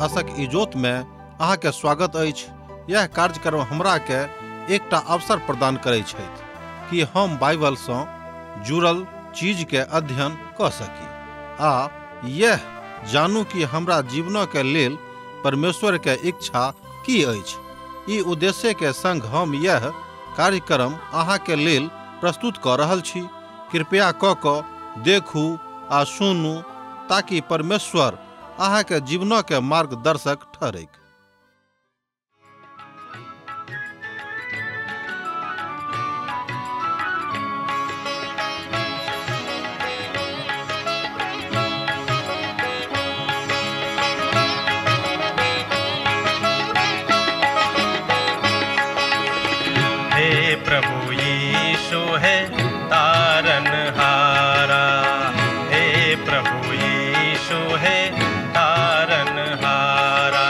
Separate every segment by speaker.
Speaker 1: आशक इजोत में अहाँ के स्वागत अछि। यह कार्यक्रम हमरा के एकटा अवसर प्रदान करै छथि कि हम बाइबल सँ जुड़ल चीज के अध्ययन क सकी आ यह जानू कि हमरा जीवन के लेल परमेश्वर के इच्छा की अछि। ई उद्देश्य के संग हम यह कार्यक्रम अहाँ के लेल प्रस्तुत क रहल छी। कृपया क देखू आ सुनू ताकि परमेश्वर अहाँ के जीवन के मार्गदर्शक ठहरैक।
Speaker 2: हे प्रभु यीशु है तारनहारा, हे प्रभु यीशु है तारनहारा।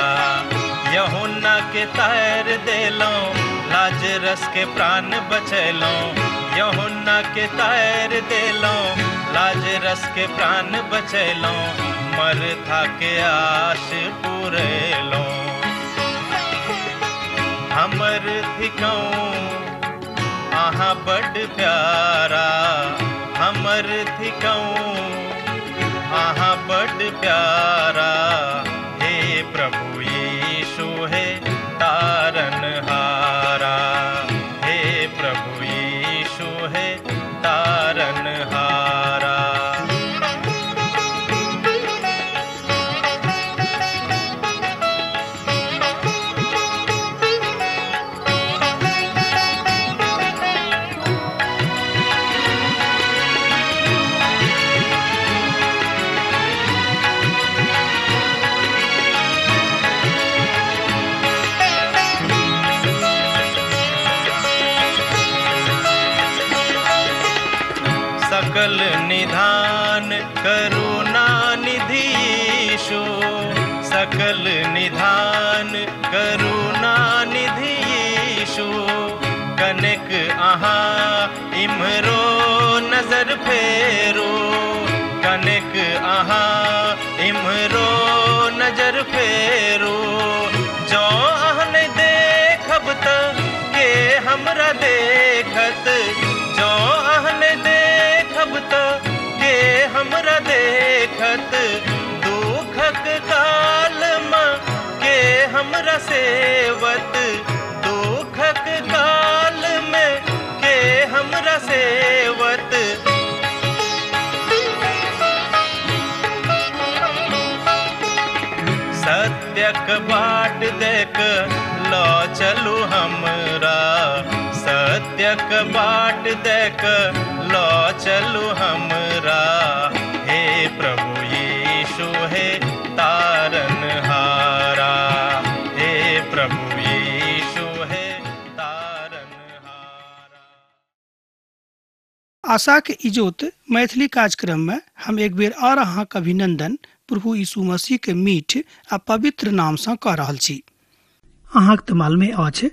Speaker 2: यूहन्ना के तार देलो, लाजरस के प्राण बचैलो। यूहन्ना के तार देलो, लाजरस के प्राण बचैलो। मरथा के आश पुरेलो। हमर थिकौं अहाँ बड प्यारा, हमर थिकौं अहाँ बड प्यारा। हे प्रभु यीशु हे तारनहारा, हे प्रभु यीशु हे तारनहारा। सकल निधान करुणा निधि यीशु, सकल निधान करुणा निधि यीशु। कनेक अहाँ इम्हरो नजर फेरो, कनेक अहाँ इम्हरो नजर फेरो। जँ अहाँ नहि देखब त के हमरा देखत, जँ अहाँ नहि देखब त के हमरा देखत। दुखक काल में के हमरा सेवत, दुखक काल में के हमरा सेवत। सत्यक बाट देख ल चलू हमरा, सत्यक बाट देख ल चलू हमरा। हे प्रभु यीशु हे तारनहारा, हे प्रभु यीशु हे तारनहारा।
Speaker 3: आशा के इजोत मैथिली कार्यक्रम में हम एक बेर और अहाँ के अभिनंदन प्रभु यीशु मसीह के मीठ आ पवित्र नाम से कह रहल छी। अहाँक तऽ मालूमे अछि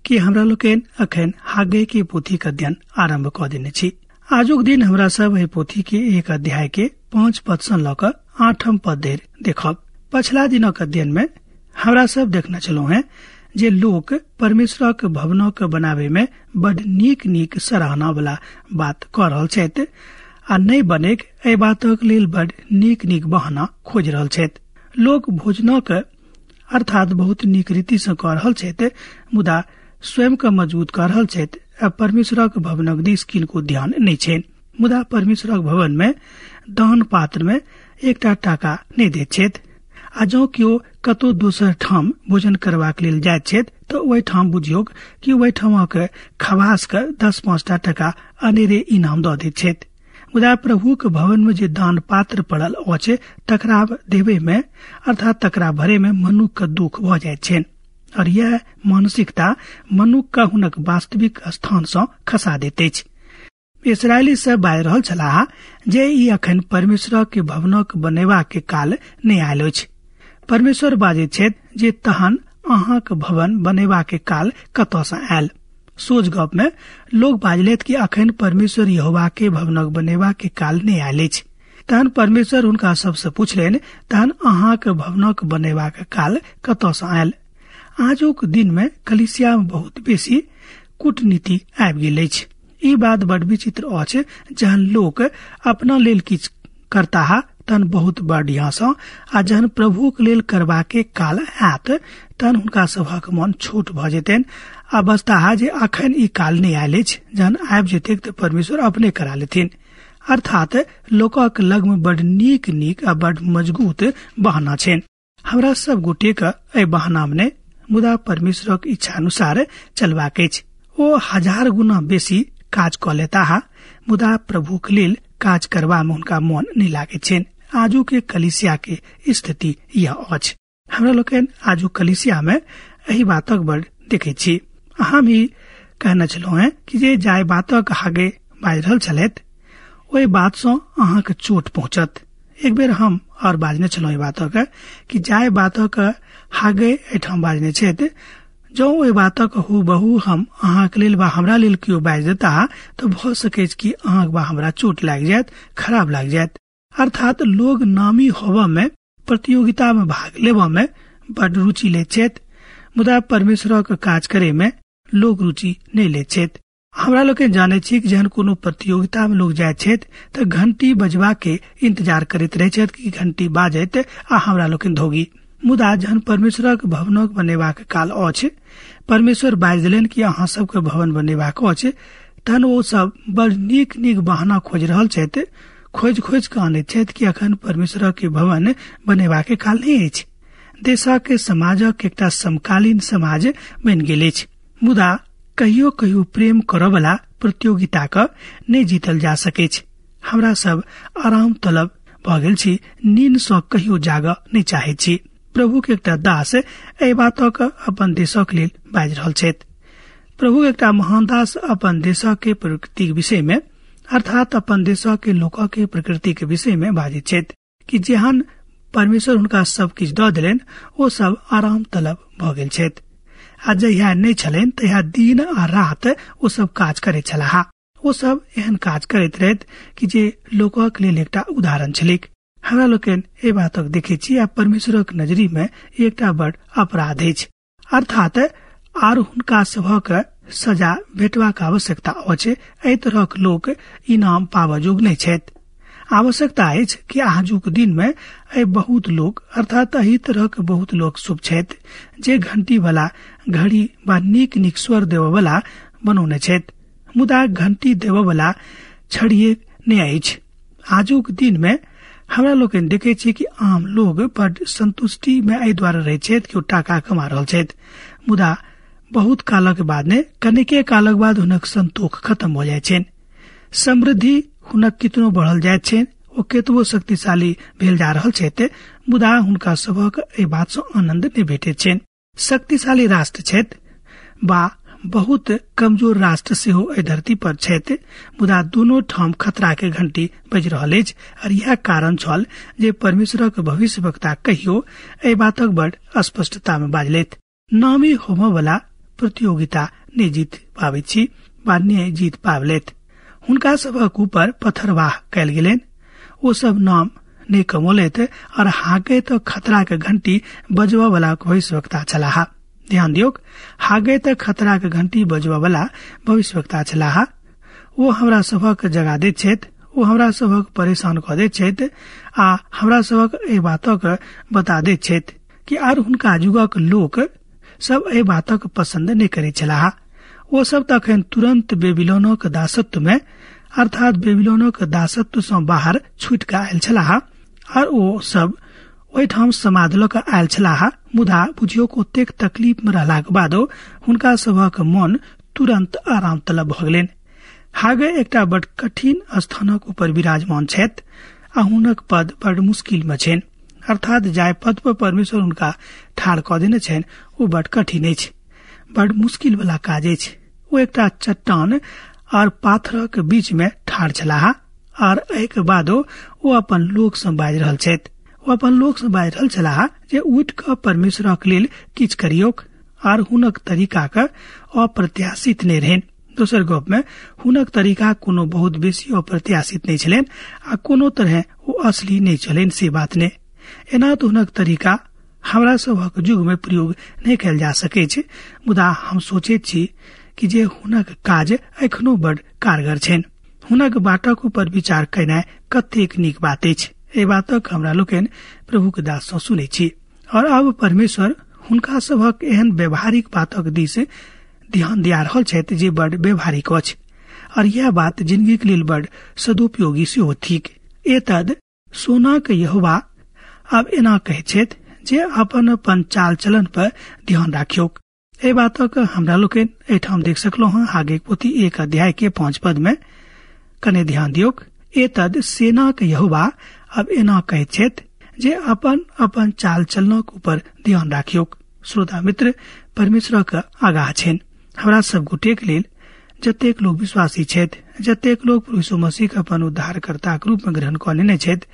Speaker 3: कि हमरा लोकनि अखन हागे के पोथी के अध्ययन आरंभ कऽ देने छी। आजुक दिन हमरा सब एहि पोथी के एक अध्याय के 5 पद से लऽ कऽ 8 पद धरि देखब। पछिला दिनक अध्ययन में हमरा सब देखने छलहुँ हैं जे लोक परमेश्वरक भवनक बनावे में बड नीक नीक सराहना वाला बात कऽ रहल छथि आ नहि बनेक एहि बातक लेल बड नीक नीक बहाना खोजि रहल छथि। लोक भोजनक अर्थात बहुत नीक रीति से कऽ रहल छथि, मुदा स्वयं के मजबूत कऽ रहल छथि आ परमेश्वरक भवनक दिस किनको ध्यान नहि छनि। मुदा परमेश्वरक भवन में दान पात्र में एकटा टाका नहि दैत छथि आ जँ केओ कतौ दोसर ठाम भोजन करबाक लेल जाइत छथि तऽ ओहिठाम बुझियौक कि ओहिठामक खवास के 10-5 टा टका अनेरे इनाम दऽ दैत छथि। मुदा प्रभुक भवन में जे दान पात्र पड़ल अछि तकरा देवे में अर्थात तकरा भरे में मनुख के दुख भऽ जाइत छनि और यह मानसिकता मनुख के हुनक वास्तविक स्थान सँ खसा दैत अछि। इसराइली सब बाजि रहल छलाह जे ई अखन परमेश्वर के भवनक बनेबा के काल नहि आयल अछि। परमेश्वर बाजैत छथि जे तहन अहाँक भवन बनेबा के काल कतऽ सँ आयल। सोझ गप में लोग बाजलथि कि अखन परमेश्वर यहोवा के भवनक बनेबा के काल नहि आयल अछि। तहन परमेश्वर हुनका सबसँ पुछलनि, तहन अहाँक भवनक बनेबाक काल कतऽ सँ आयल? आजुक दिन मे कलीसिया मे बहुत बेसी कूटनीति आबि गेल अछि। ई बात बड़ विचित्र अछि, जहन लोक अपना लेल किछु करताह तहन बहुत बढ़िया सँ, आ जहन प्रभुक लेल करबाके काल आयत तहन हुनका सभक मन छोट भऽ जेतनि आ बजताह जे अखन ई काल नहि आयल अछि, जहन आबि जेतैक तऽ परमेश्वर अपने करा लेथिन। अर्थात लोकक लग मे बड़ नीक नीक आ बड़ मजगूत बहाना छनि। हमरा सब गोटे के एहि बहाना मे नहि, मुदा परमेश्वरक इच्छा अनुसार चलबाक अछि। ओ 1000 गुना बेसी काज कऽ लेताह, मुदा प्रभुक लेल काज करबा मे हुनका मन नहि लागैत छनि। आजू के कलीसिया के स्थिति यह अछि। हमरा लोकनि आजू कलीसिया मे एहि बातक बड़ देखैत छी। अहाँ भी कहने छलहुँ हेँ कि जे जाहि बातक आगे बाजि रहल छलथि ओहि बात सँ अहाँके चोट पहुँचत। एक बेर हम और बाजने छलहुँ एहि बातक कि जाहि बातक हागे एहिठाम बाजने छथि, जँ ओहि बातक हूबहू हम अहाँके लेल वा हमरा लेल केओ बाजि देता तऽ भऽ सकैत कि अहाँके वा हमरा चोट लागि जायत, खराब लागि जायत। अर्थात लोग नामी होबऽ मे, प्रतियोगिता मे भाग लेबऽ मे बड रुचि लैत छथि, मुदा परमेश्वरक काज करे मे लोग रुचि नहि लैत छथि। हमरा लोकनि जानै छी कि जहन कोनो प्रतियोगिता मे लोग जाइत छथि तऽ घंटी बजबा के इंतजार करैत रहै छथि कि घंटी बाजैत आ हमरा लोकनि धोगी। मुदा जहन परमेश्वरक भवनक बनेबाक काल अछि, परमेश्वर बाजि देलनि कि अहाँ सबके भवन बनेबाक अछि, तहन ओ सब बड़ नीक नीक बहाना खोजि रहल छथि, खोजि खोजि कऽ आनैत छथि कि अखन परमेश्वरक भवन बनेबाक काल नहि अछि। देशक समाजक एकटा समकालीन समाज बनि गेल अछि, मुदा कहियो कहियो प्रेम करऽवला प्रतियोगिता के नहि जीतल जा सकैछ। हमरा सब आराम तलब भऽ गेल छी, नींद सँ कहियो जागऽ नहि चाहैत छी। प्रभु के एकटा दास एहि बातक अपन देशक लेल बाजि रहल छथि। प्रभु के एकटा महान दास अपन देशक के प्रकृतिक विषय में, अर्थात अपन देशक के लोकक के प्रकृति के विषय में बाजैत छथि कि जेहन परमेश्वर हुनका सब किछु दऽ देलनि ओ सब आराम तलब भऽ गेल छथि, आ जहिया नहि छलनि तहिया दिन आ रात ओ सब काज करैत छलाह। ओ सब एहन काज करैत रहैत कि जे लोकक लेल एकटा उदाहरण छलैक। हमरा लोकनि एहि बातक देखैत छी आ परमेश्वरक नजरी मे एकटा बड़ अपराध अछि, अर्थात आर हुनका सभक सजा भेटबाक आवश्यकता अछि। एहि तरहक लोक इनाम पाबऽ जोग नहि छथि। आवश्यकता अछि कि आजुक दिन मे एहि बहुत लोक, अर्थात एहि तरहक बहुत लोक शुभ छथि जे घंटी वाला घड़ी वा नीक नीक स्वर देबऽ वाला बनौने छथि, मुदा घंटी देबऽ वाला छड़िए नहि अछि। आजुक दिन मे हमरा लोकनि देखै छी कि आम लोग बड संतुष्टि मे एहि द्वारा रहै छथि कि ओ टाका कमा रहल छथि, मुदा बहुत कालक बाद ने कनिके कालक बाद हुनक संतोख खत्म भऽ जाइ छनि। समृद्धि हुनक कितनो बढ़ल जाइत छनि, ओ केतबो शक्तिशाली भेल जा रहल छथि, मुदा हुनका सभक एहि बात सँ आनंद नहि भेटैत छनि। शक्तिशाली राष्ट्र छथि वा बहुत कमजोर राष्ट्र सेहो एहि धरती पर छथि, मुदा दुनू ठाम खतरा के घंटी बजि रहल अछि। और यह कारण छल जे परमेश्वरक भविष्यवक्ता कहियो एहि बातक बड़ स्पष्टता मे बाजलथि, नामी होमऽ वाला प्रतियोगिता नहि जीत पाबैत छी वा नहि जीत पाबलथि। हुनका सभक ऊपर पथरवाह कयल गेलनि, ओ सब नाम नहि कमौलथि और हागे तऽ खतरा के घंटी बजबऽ वाला भविष्यवक्ता छलाह। ध्यान दियौक, हागे तऽ खतरा के घंटी बजबऽ वाला भविष्यवक्ता छलाह। ओ हमरा सभक जगा दैत छथि, ओ हमरा सभक परेशान कऽ दैत छथि आ हमरा सभक एहि बातक बता दैत छथि कि आर हुनका युगक लोक सब एहि बातक पसंद नहि करैत छलाह। ओ सब तखन तुरंत बेबीलोनक दासत्व मे, अर्थात बेबीलोनक दासत्व सँ बाहर छूटि कऽ आयल छलाह और ओ सब ओहिठाम समाद लऽ कऽ आयल छलाह। मुदा बुझियौक ओतेक तकलीफ मे रहलाक बादो हुनका सभक मन तुरंत आराम तलब भऽ गेलनि। हागे एकटा बड कठिन स्थानक ऊपर विराजमान छथि आ हुनक पद बड मुश्किल मे छनि, अर्थात जाहि पद पर परमेश्वर हुनका ठाढ़ कऽ देने छनि ओ बड कठिन अछि, बड मुश्किल वाला काज अछि। ओ एकटा चट्टान और पाथरक बीच मे ठाढ़ छलाह और एहिके बादो ओ अपन लोक सँ बाजि रहल छथि। ओ अपन लोक सँ बाजि रहल छलाह जे उठि कऽ परमेश्वरक लेल किछु करियौक, और हुनक तरीका के अप्रत्याशित नहि रहनि। दोसर गप में हुनक तरीका कोनो बहुत बेसी अप्रत्याशित नहि छलनि आ कोनो तरह ओ असली नहि छलनि से बात नहि। एना तऽ हुनक तरीका हमरा सभक युग में प्रयोग नहि कयल जा सकैत, मुदा हम सोचैत छी कि जे हुनक काज एखनो बड कारगर छनि। हुनक बाटक ऊपर विचार केनाइ कतेक नीक बात अछि, एहि बातक हमरा लोकनि प्रभुक दास सँ सुनैत छी। और अब परमेश्वर हुनका सभक एहन व्यवहारिक बातक दिस ध्यान दिया रहल छथि जे बड व्यवहारिक अछि और यह बात जिंदगी के लेल बड सदुपयोगी सेहो थिक। एतद सोनाक यहोवा आब एना कहैत छथि जे अपन अपन चाल चलन पर ध्यान राखियौक। एहि बातक हमरा लोकनि एहिठाम देख सकलहुँ हँ। आगे पोथी 1 अध्याय के 5 पद में कने ध्यान दियौक। एतद सेनाक यहोवा अब एना कहैत छथि जे अपन अपन चाल चलनक ऊपर ध्यान राखियौक। श्रोता मित्र, परमेश्वरक आगाह छनि हमरा सब गोटेक लेल, जतेक लोग विश्वासी छथि, जतेक लोग प्रभु यीशु मसीह के अपन उद्धारकर्ताक रूप में ग्रहण कऽ लेने छथि,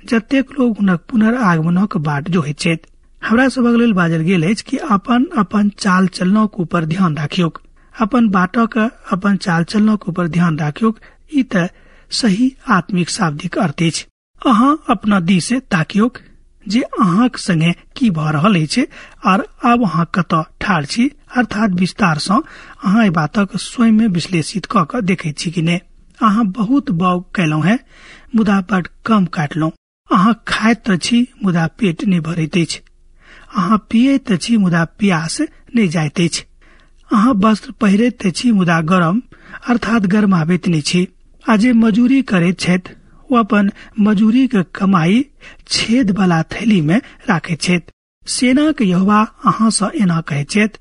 Speaker 3: जतेक लोग हुनक पुनर्आगमनक बाट जोहैत छथि, हमरा सभक लेल बाजल गेल अछि कि अपन अपन चाल चलनक ऊपर ध्यान राखियौक, अपन बाटक अपन चाल चलनक ऊपर ध्यान राखियौक। ई तऽ सही आत्मिक शाब्दिक अर्थ अछि। अहाँ अपना दिस ताकियौक जे अहाँक संगे की भऽ रहल अछि और आब अहाँ कतऽ ठाढ़ छी, अर्थात विस्तार सँ अहाँ एहि बातक स्वयं में विश्लेषित कऽ कऽ देखैत छी कि नहि। अहाँ बहुत बाउग कयलहुँ हेँ मुदा बड कम काटलहुँ। अहाँ खाइत तऽ छी मुदा पेट नहि भरैत अछि। अहाँ पियैत तऽ छी मुदा प्यास नहि जाइत अछि। अहाँ वस्त्र पहिरैत तऽ छी मुदा गरम अर्थात गरमाबैत नहि छी। आ जे मजूरी करैत छथि ओ अपन मजूरी के कमाई छेद वाला थैली में राखैत छथि। सेनाक यहोवा अहाँ सँ एना कहैत छथि,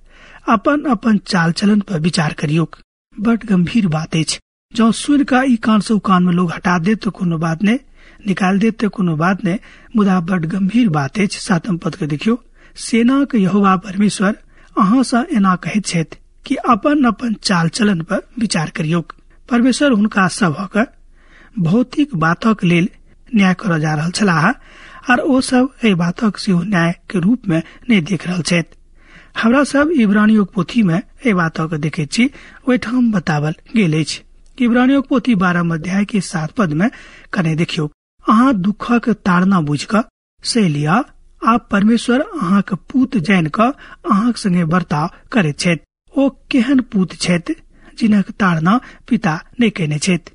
Speaker 3: अपन अपन चाल चलन पर विचार करियौक। बड गंभीर बात अछि। जँ सुनि कऽ ई कान से उ कान में लोग हटा देत तऽ कोनो बात नहि, निकालि देत तऽ कोनो बात नहि, मुदा बड गंभीर बात अछि। 7 पद के देखियौ, सेनाक यहोवा परमेश्वर अहाँ सँ एना कहैत छथि कि अपन अपन चाल चलन पर विचार करियौक। परमेश्वर हुनका सभक भौतिक बातक लेल न्याय करऽ जा रहल छलाह और ओ सब एहि बातक सेहो न्याय के रूप में नहि देख रहल छथि। हमरा सब इब्रानियों पोथी में एहि बातक देखैत छी, ओहिठाम बतावल गेल अछि। इब्रानियों पोथी 12 अध्याय के 7 पद में कने देखियौ, अहाँ दुखक ताड़ना बुझि कऽ सहि लिअ, आब परमेश्वर अहाँक पूत जानि कऽ अहाँक संगे बर्ताव करैत छथि। ओ केहन पूत छथि जिनक ताड़ना पिता नहि कयने छथि।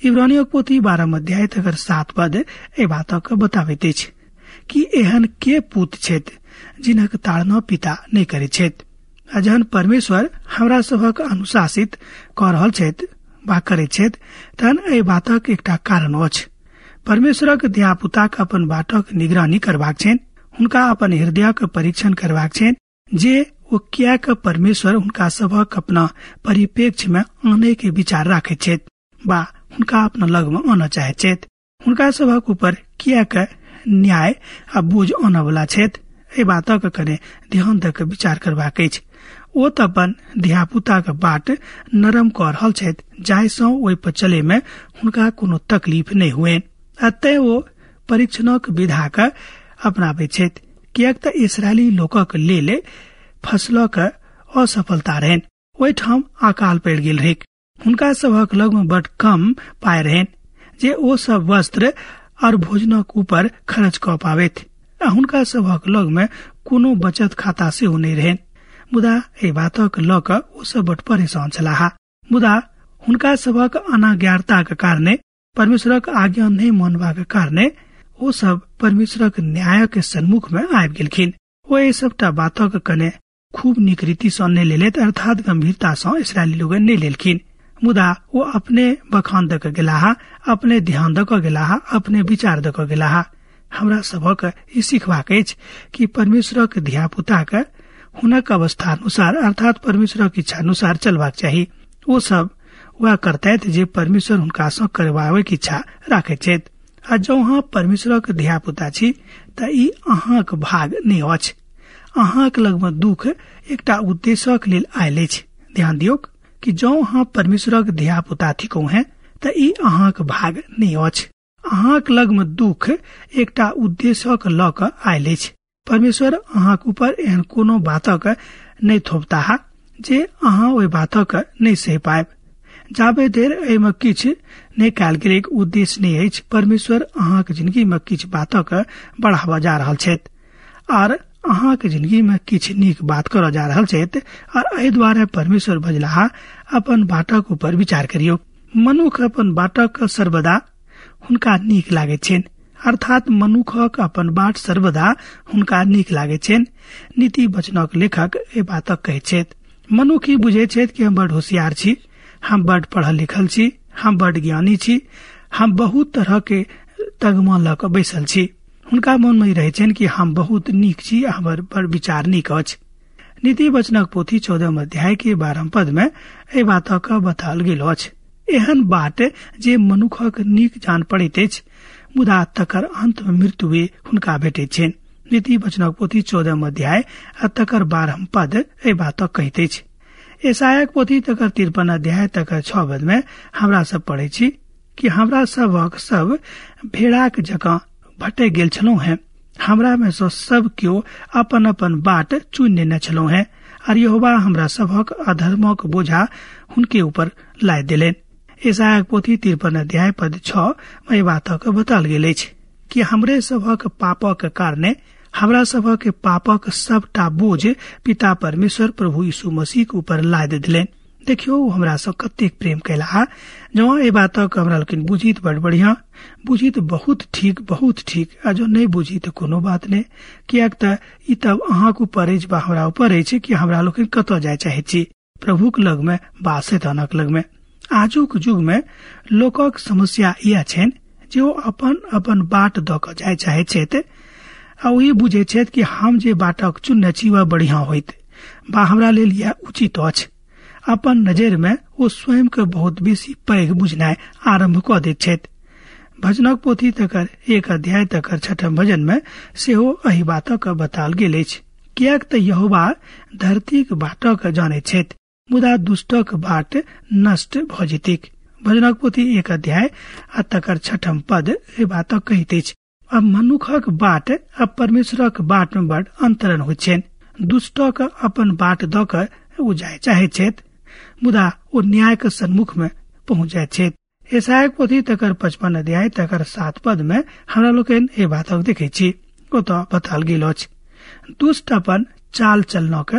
Speaker 3: इब्रानियों पोथी 12 अध्याय तकर 7 पद एहि बातक बताबैत अछि कि एहन के पूत छथि जिनक ताड़ना पिता नहि करैत छथि। आ जहन परमेश्वर हमरा सभक अनुशासित कऽ रहल छथि वा करैत छथि तहन एहि बातक एकटा कारण अछि। परमेश्वरक धियापुताक अपन बाटक निगरानी करबाक छनि, हुनका अपन हृदयक परीक्षण करबाक छनि जे ओ किएक परमेश्वर हुनका सभक अपना परिप्रेक्ष्य में आनै के विचार राखैत छथि वा हुनका अपना लग में आनऽ चाहैत छथि। हुनका सभक ऊपर किएक न्याय आ बोझ आनऽ वाला छथि, एहि बातक कने ध्यान दऽ कऽ विचार करबाक अछि। ओ तऽ अपन धियापुताक बाट नरम कऽ रहल छथि जाहि सँ ओहि पर चले में हुनका कोनो तकलीफ नहि हुए, आ तें ओ परीक्षणक विधा के अपनाबैत छथि, किएक तऽ इसराइली लोकक लेल फसलक असफलता रहनि। ओहिठाम अकाल पड़ि गेल रहैक। हुनका सभक लग में बड कम पाइ रहनि जे ओ सब वस्त्र और भोजनक ऊपर खर्च कऽ पाबैत, आ हुनका सभक लग में कोनो बचत खाता सेहो नहि रहनि। मुदा एहि बातक लऽ कऽ ओ सब बड परेशान छलाह। मुदा हुनका सभक अनाज्ञारताक कारणे, परमेश्वरक आज्ञा नहि मानबाक कारणे ओ सब परमेश्वरक न्यायक सन्मुख में आबि गेलखिन। ओ एहि सबटा बातक कने खूब नीक रीति सँ नहि लेलथि, अर्थात गंभीरता सँ इसराइली लोगन नहि लेलखिन। मुदा ओ अपने बखान दऽ कऽ गेलाह, अपने ध्यान दऽ कऽ गेलाह, अपने विचार दऽ कऽ गेलाह। हमरा सभक ई सिखबाक अछि कि परमेश्वरक धियापुताक हुनक अवस्था अनुसार अर्थात परमेश्वरक इच्छा अनुसार चलबाक चाही। ओ सब वएह करतथि जे परमेश्वर हुनका सँ करबाबैक इच्छा राखैत छथि। आ जँ अहाँ परमेश्वरक धियापुता छी तऽ ई अहाँक भाग नहि अछि। अहाँक लगमे दुख एकटा उद्देश्यक लेल आयल अछि। ध्यान दियौक कि जँ अहाँ परमेश्वरक धियापुता थिकहुँ हेँ तऽ ई अहाँक भाग नहि अछि। अहाँक लगमे दुख एकटा उद्देश्यक लऽ कऽ आयल अछि। परमेश्वर अहाँक ऊपर एहन कोनो बातक नहि थोपताह जे अहाँ ओहि बातक नहि सहि पायब। जाबे देर एहिमे किछु नहि कयल गेल एक उद्देश्य नहि अछि। परमेश्वर अहाँक जिंदगी में किछु बातक बढ़ावा जा रहल छथि आर अहाँक जिंदगी में किछु नीक बात करऽ जा रहल छथि और एहि दुआरे परमेश्वर बजलाह, अपन बाटक ऊपर विचार करियौ। मनुख अपन बाटक सर्वदा हुनका नीक लागैत छनि, अर्थात मनुखक अपन बाट सर्वदा हुनका नीक लागैत छनि। नीति वचनक लेखक एहि बातक कहैत छथि। मनुख ई बुझैत छथि कि हम बड होशियार छी, हम बड पढ़ल लिखल छी, हम बड ज्ञानी छी, हम बहुत तरह के तगमा लऽ कऽ बैसल छी। हुनका मन में ई रहै छनि कि हम बहुत नीक छी, हमर बड़ विचार नीक अछि। नीति वचनक पोथी 14 अध्याय के 12 पद में एहि बातक बताओल गेल अछि। एहन बाट जे मनुखक नीक जान पड़ैत अछि, मुदा तकर अंत में मृत्युए हुनका भेटैत छनि। नीति वचनक पोथी 14 अध्याय आ तकर 12 पद एहि बातक कहैत अछि। यशायाक पोथी तकर 53 अध्याय तकर 6 पद में हमरा सब पढ़ै छी कि हमरा सबक सब भेड़ाक जकाँ भटक गेल छलहुँ हैं, हमरा में सँ सब केओ अपन अपन बाट चुनि लेने छलहुँ हैं और यहोवा हमरा सबक अधर्मक बोझा हुनके ऊपर लादि देलनि। यशायाक पोथी 53 अध्याय पद 6 में एहि बातक बताओल गेल अछि कि हमरे सबक पापक कारणे हमरा सबक पापक सबटा बोझ पिता परमेश्वर प्रभु यीशु मसीह के ऊपर लादि देलनि। देखियौ हमरा सब कतेक प्रेम कयलाह। जँ एहि बातक हमरा लोकनि बुझी तऽ बड़ बढ़िया, बुझी तऽ बहुत ठीक, बहुत ठीक, आ जँ नहि बुझी तऽ कोनो बात नहि, किएक तऽ ई तब अहाँक ऊपर अछि बा हमरा ऊपर अछि कि हमरा लोकनि कतऽ जाय चाहैत छी, प्रभुक लगमे बा शैतानक लगमे। आजुक युग में लोकक समस्या इएह छनि जे ओ अपन अपन बाट दऽ कऽ जाय चाहैत छथि आ ओ ई बुझैत छथि कि हम जे बाटक चुनने छी वह बढ़िया होइत बा हमरा लेल इएह उचित अछि। अपन नजर में ओ स्वयं के बहुत बेसी पैघ बुझनाइ आरंभ कऽ दैत छथि। भजनक पोथी तकर 1 अध्याय तकर 6 भजन में सेहो एहि बातक बताओल गेल अछि, किएक तऽ यहोवा धरतीक बाटक जानैत छथि, मुदा दुष्टक बाट नष्ट भऽ जेतैक। भजनक पोथी 1 अध्याय आ तकर 6 पद एहि बातक कहैत अछि। अब मनुखक बाट आ परमेश्वरक बाट में बड़ अंतरण होइत छनि। दुष्टक अपन बाट दऽ कऽ ओ जाय चाहैत छथि, मुदा ओ न्याय के सन्मुख में पहुँच जाइत छथि। यशायाक पोथी तकर 55 अध्याय तकर 7 पद में हमरा लोकनि एहि बातक देखैत छी। ओतऽ बताओल गेल अछि, दुष्ट अपन चाल चलनक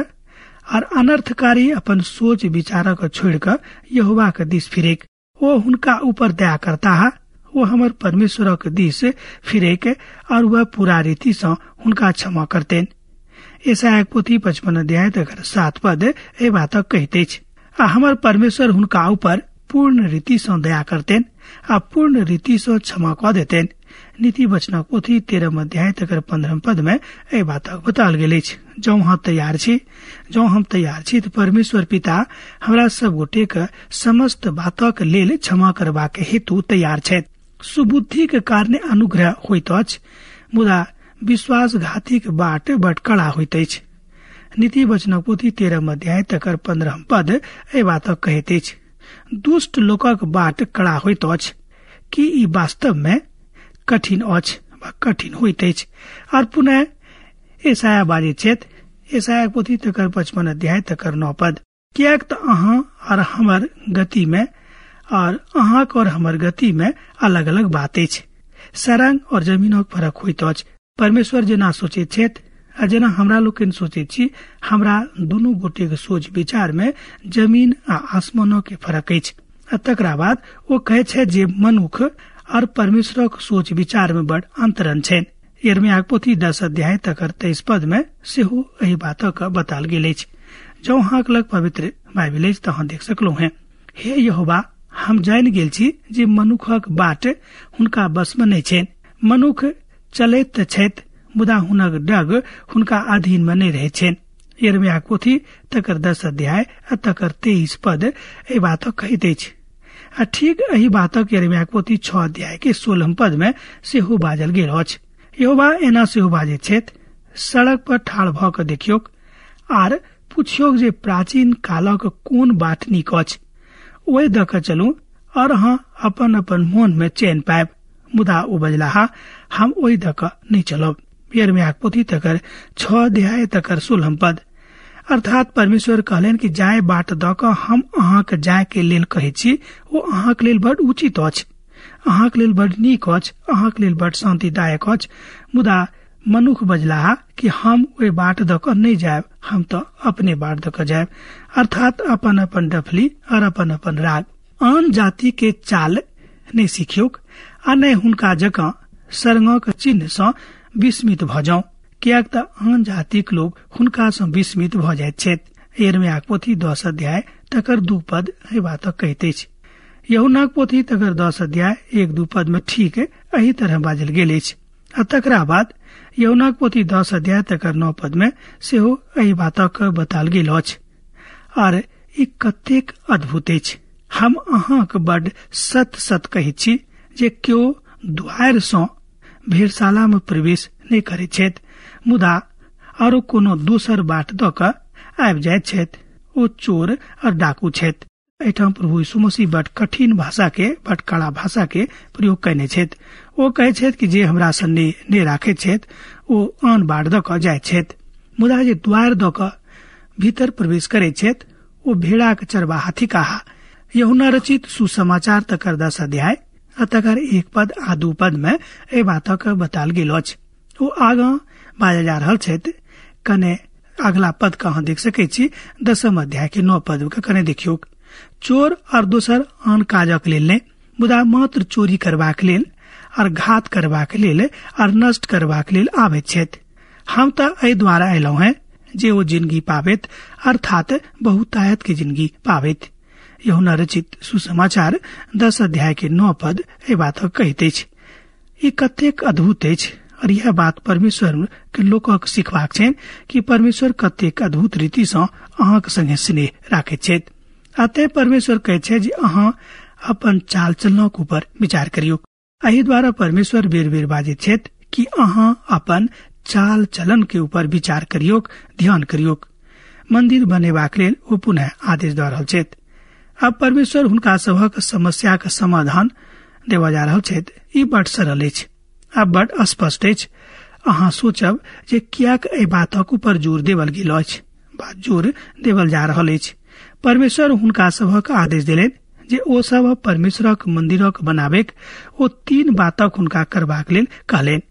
Speaker 3: और अनर्थकारी अपन सोच विचारक छोड़ि कऽ यहोवा के दिस फिरेक, ओ हुनका ऊपर दया करताह, ओ हमर परमेश्वरक दिस फिरेक और वह पूरा रीति सँ हुनका क्षमा करतेन। यशायाक पोथी 55 अध्याय तकर 7 पद एहि बातक कहैत अछि, आ हमर परमेश्वर हुनका ऊपर पूर्ण रीति सँ दया करतेन आ पूर्ण रीति सँ क्षमा कऽ देतेन। नीति वचनक पोथी 13 अध्याय तकर 15 पद में एहि बातक बताओल गेल अछि। जँ अहाँ तैयार छी, जँ हम तैयार छी तऽ परमेश्वर पिता हमरा सब गोटे के समस्त बातक लेल क्षमा करबाक हेतु तैयार छथि। सुबुद्धि के कारणे अनुग्रह होइत अछि, मुदा विश्वासघातीक बाट बड कड़ा होइत अछि। नीति वचनक पोथी 13 अध्याय तकर 15 पद एहि बातक कहैत अछि, दुष्ट लोकक बाट कड़ा होइत अछि। कि ई वास्तव में कठिन अछि वा कठिन होइत अछि? और पुनः यशाया बाजैत छथि, यशायाक पोथी तकर 55 अध्याय तकर 9 पद, किएक तऽ अहाँ और हमर गति में और अहाँक और हमर गति में अलग अलग बात अछि। सरंग और जमीनक फरक होइत अछि। परमेश्वर जेना सोचैत छथि आ जेना हमरा लोकनि सोचैत छी, हमरा दुनू गोटेक सोच विचार में जमीन आ आसमानक के फरक अछि। आ तकरा बाद ओ कहैत छथि जे मनुख और परमेश्वरक सोच विचार में बड़ अंतरन छनि। यिर्मयाहक पोथी 10 अध्याय तकर 23 पद में सेहो एहि बातक बताओल गेल अछि। जँ अहाँक लग पवित्र बाइबिल अछि तऽ अहाँ देख सकलहुँ हेँ। हे यहोवा, हम जानि गेल छी जे मनुखक बाट हुनका बस में नहि छनि। मनुख चलैत तऽ छथि, मुदा हुनक डग हुनका अधीन में नहि रहैत छनि। यिर्मयाहक पोथी तकर 10 अध्याय आ तकर 23 पद एहि बातक कहैत अछि। आ ठीक एहि बातक यिर्मयाहक पोथी 6 अध्याय के 16 पद में सेहो बाजल गेल अछि। यहोवा एना सेहो बाजैत छथि, सड़क पर ठाढ़ भऽ कऽ देखियौक आर पुछियौक जे प्राचीन कालक कोन बाट नीक अछि, ओहि दऽ कऽ चलू और अहाँ अपन अपन मोन में चैन पायब। मुदा ओ बजलाह, हम ओहि दऽ कऽ नहि चलब। यिर्मयाहक पोथी तकर 6 अध्याय तकर 16 पद। अर्थात परमेश्वर कहलनि कि जाय बाट दऽ कऽ हम अहाँके जाय के लेल कहै छी ओ अहाँके लेल बड उचित अछि, अहाँके लेल बड नीक अछि, अहाँके लेल बड शान्तिदायक अछि। मुदा मनुख बजलाह कि हम ओहि बाट दऽ कऽ नहि जायब, हम तऽ अपने बाट दऽ कऽ जायब। अर्थात अपन अपन डफली और अपन अपन राग। आन जाति के चाल नहि सिखियौक आ नहि हुनका जकाँ सरंगक चिन्ह सँ विस्मित भऽ जाउ, किएक तऽ आन जातिक लोक हुनका सँ विस्मित भऽ जाइत छथि। यिर्मयाहक पोथी 10 अध्याय तकर 2 पद एहि बातक कहैत अछि। यूहन्नाक पोथी तकर 10 अध्याय 1-2 पद में ठीक एहि तरह बाजल गेल अछि। आ तकरा बाद यूहन्नाक पोथी 10 अध्याय तकर 9 पद में सेहो एहि बातक बताल गेल अछि। आर ई कतेक अद्भुत अछि। हम अहाँक बड सत सत कहैत छी जे केओ द्वार सँ भेड़शाला में प्रवेश नहि करैत छथि, मुदा आरो कोनो दोसर बाट दऽ कऽ आबि जाइत छथि, ओ चोर और डाकू छथि। एहिठाम प्रभु यीशु मसीह बड कठिन भाषा के, बड कड़ा भाषा के प्रयोग कयने छथि। ओ कहै छथि कि जे हमरा सँ नहि राखैत छथि ओ आन बाट दऽ कऽ जाइत छथि, मुदा जे द्वार दऽ कऽ भीतर प्रवेश करैत छथि ओ भेड़ाक चरवाहा थिकाह। यूहन्ना रचित सुसमाचार तकर 10 अध्याय आ तकर 1 पद आ 2 पद में एहि बातक बताल गेल अछि। ओ आगाँ बाजल जा रहल छथि। कने अगला पद के अहाँ देख सकै छी, 10 अध्याय के 9 पद के कने देखियौक। चोर और दोसर आन काजक लेल नहि, मुदा मात्र चोरी करबाक लेल और घात करबाक लेल और नष्ट करबाक लेल आबैत छथि। हम तऽ एहि द्वारा अयलहुँ हैं जे ओ जिंदगी पाबैत, अर्थात बहुतायत के जिंदगी पाबैत। यूहन्ना रचित सुसमाचार 10 अध्याय के 9 पद एहि बातक कहैत अछि। ई कतेक अद्भुत अछि। और यह बात परमेश्वर के लोकक सिखबाक छनि कि परमेश्वर कतेक अद्भुत रीति सँ अहाँक संगे स्नेह राखैत छथि। आ तें परमेश्वर कहैत छै जे अहाँ अपन चाल चलनक ऊपर विचार करियौ। एहि द्वारा परमेश्वर बेर बेर बाजैत छथि कि अहाँ अपन चाल चलन के ऊपर विचार करियौक, ध्यान करियौक। मंदिर बनेबाक लेल ओ पुनः आदेश दऽ रहल छथि। अब परमेश्वर हुनका सभक समस्याक समाधान देबऽ जा रहल छथि। ई बड सरल अछि, आब बड स्पष्ट अछि। अहाँ सोचब जे किएक एहि बातक ऊपर जोर देवल गेल अछि, बात जोर देवल जा रहल अछि। परमेश्वर हुनका सभक आदेश देलनि जे ओ सब परमेश्वरक मंदिरक बनाबेक ओ 3 बातक हुनका करबाक लेल कहलनि।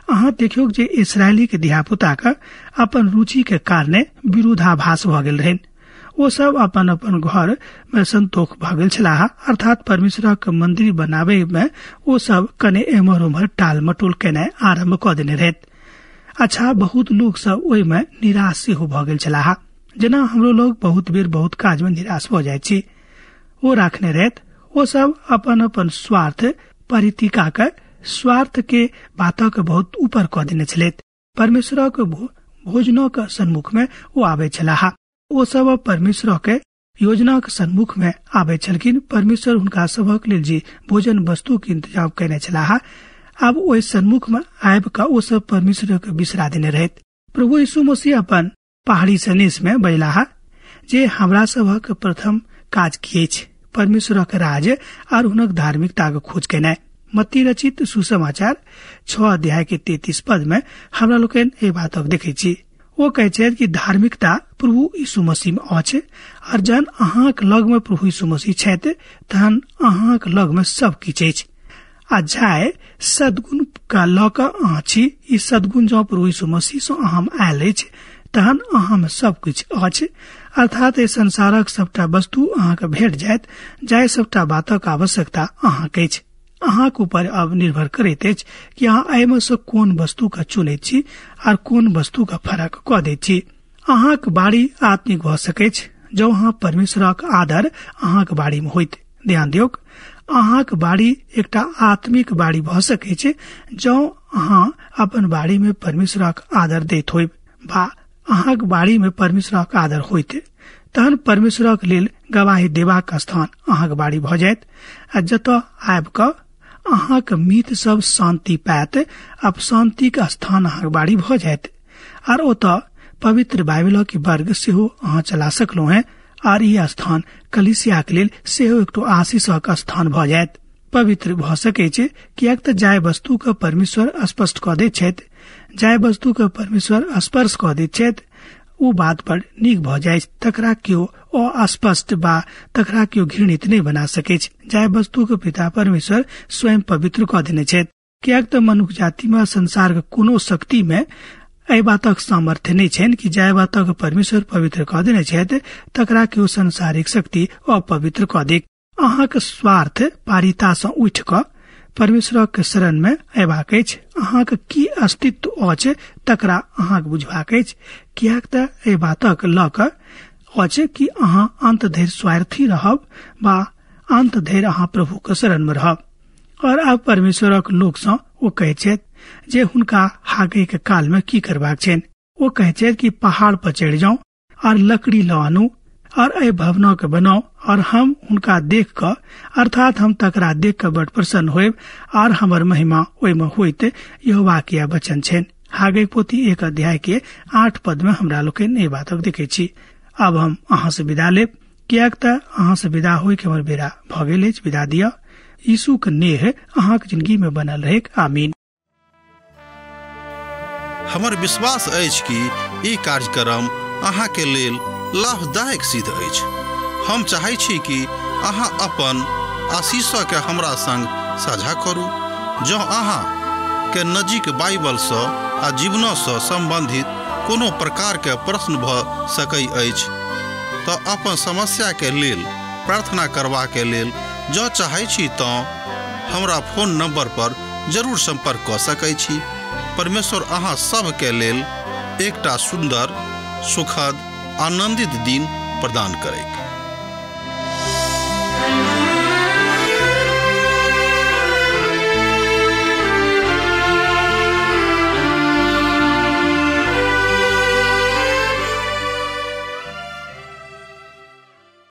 Speaker 3: अहाँ देखियौ जे इसरायली के धियापुताक अपन रुचि के कारणे विरोधाभास भऽ गेल रहनि। ओ सब अपन अपन घर में संतोष भऽ गेल छलाह, अर्थात परमेश्वरक मंदिर बनाबे में ओ सब कने एम्हर ओम्हर टाल मटोल केनाइ आरम्भ कऽ देने रहैत। अच्छा, बहुत लोक सब ओहि में निराश सेहो भऽ गेल छलाह, जेना हमरो लोग बहुत बेर बहुत काज में निराश भऽ जाइत छी। ओ राखने रहैत। ओ सब अपन अपन स्वार्थ परितिका के स्वार्थ के बातक बहुत ऊपर कऽ देने छलथि। परमेश्वरक भोजनक सन्मुख में ओ आबै छलाह। ओ सब परमेश्वर के योजनाक सन्मुख में आबै छलखिन। परमेश्वर हुनका सभक लेल जे भोजन वस्तु के इंतजाम कयने छलाह, आब ओहि सन्मुख में आबि कऽ ओ सब परमेश्वर के बिसरा देने रहैत। प्रभु यीशु मसीह अपन पहाड़ी सनेस में बजलाह जे हमरा सभक प्रथम काज की अछि, परमेश्वरक राज और हुनक धार्मिकताक खोज केनाइ। मत्ती रचित सुसमाचार 6 अध्याय के 33 पद में हमरा लोकनि एहि बातक देखै छी। ओ कहै छथि कि धार्मिकता प्रभु यीशु मसीह में अछि, और जहन अहाँक लग में प्रभु यीशु मसीह छथि तहन अहाँक लग में सब किछु अछि। आ जाय सद्गुण का लऽ कऽ अहाँ छी, ई सद्गुण जँ प्रभु यीशु मसीह सँ अहाँ में आयल अछि तहन अहाँ में सब किछु अछि। अर्थात एहि संसारक सबटा वस्तु अहाँके भेट जायत, जाहि सबटा बातक आवश्यकता अहाँके अछि। अहाँक ऊपर अब निर्भर करैत अछि कि अहाँ एहिमे सँ कोन वस्तु के चुनैत छी और कोन वस्तु के फरक कऽ दैत छी। अहाँक बाड़ी आत्मिक भऽ सकैछ जँ अहाँ परमेश्वरक आदर अहाँक बाड़ी में होइत। ध्यान दियौक, अहाँक बाड़ी एकटा आत्मिक बाड़ी भऽ सकैछ जँ अहाँ अपन बाड़ी में परमेश्वरक आदर दैत होइब वा अहाँक बाड़ी में परमेश्वरक आदर होइत, तहन परमेश्वरक लेल गवाही देबाक स्थान अहाँक बाड़ी भऽ जायत। आ जतऽ आबि कऽ अहाँक मित्र सब शांति पायत, अब शांतिक स्थान अहाँक बाड़ी भऽ जायत। आर ओतऽ पवित्र बाइबलक वर्ग सेहो अहाँ चला सकलहुँ हैं, आर ई स्थान कलीसियाक लेल सेहो एकटो आशीषक स्थान भऽ जायत। पवित्र भऽ सकै छै, किएक तऽ जाय वस्तु के परमेश्वर स्पष्ट कऽ दैत छथि, जाय वस्तु के परमेश्वर स्पर्श कऽ दैत छथि, ओ बात बड़ नीक भऽ जाइछ। तकरा केओ अस्पष्ट बा तकरा केओ घृणित नहि बना सकैछ, जाहि वस्तु के पिता परमेश्वर स्वयं पवित्र कऽ देने छथि। किएक तऽ मनुख जाति में संसार के कोनो शक्ति में एहि बातक सामर्थ्य नहि छनि कि जाहि बातक परमेश्वर पवित्र कऽ देने छथि तकरा केओ संसारिक शक्ति अपवित्र कऽ दे। अहाँक स्वार्थ पारिता सँ उठि कऽ परमेश्वरक शरण में अयबाक अछि। अहाँक की अस्तित्व अछि तकरा अहाँक बुझबाक अछि, किएक तऽ एहि बातक लऽ कऽ अछि कि अहाँ अंत धरि स्वार्थी रहब बा अंत धरि अहाँ प्रभुक शरण में रहब। और आब परमेश्वरक लोक सँ ओ कहैत छथि जे हुनका हागे के काल में की करबाक छनि। ओ कहैत छथि कि पहाड़ पर चढ़ि जाउ और लकड़ी लऽ आनू और एहि भवना के बनाउ, और हम हुनका देख कऽ अर्थात हम तकरा देख कऽ बड़ प्रसन्न होयब और हमर महिमा ओहिमे होइत, यहोवा के वचन छनि। हागे पोथी 1 अध्याय के 8 पद में हमरा लोकनि एहि बातक देखै छी। आब हम अहाँ से विदा लेब, किएक तऽ अहाँ से विदा होय के हमर बेरा भऽ गेल अछि। विदा दिअ। यीशु के नेह अहाँक जिंदगी में बनल रहेक। आमीन।
Speaker 1: हमर विश्वास अछि कि ई कार्यक्रम अहाँ के लेल लाभदायक सिद्ध अछि। हम चाहै छी कि अहाँ अपन आशीष के हमरा संग साझा करू। जँ अहाँ के नजीक बाइबल सँ आ जीवन सँ संबंधित कोनो प्रकार के प्रश्न भऽ सकै अछि तऽ अपन समस्या के लेल प्रार्थना करबा के लेल जँ चाहै छी तऽ हमरा फोन नंबर पर जरूर संपर्क कऽ सकै छी। परमेश्वर अहाँ सब के लेल एकटा सुंदर, सुखद, आनंदित दिन प्रदान करैक।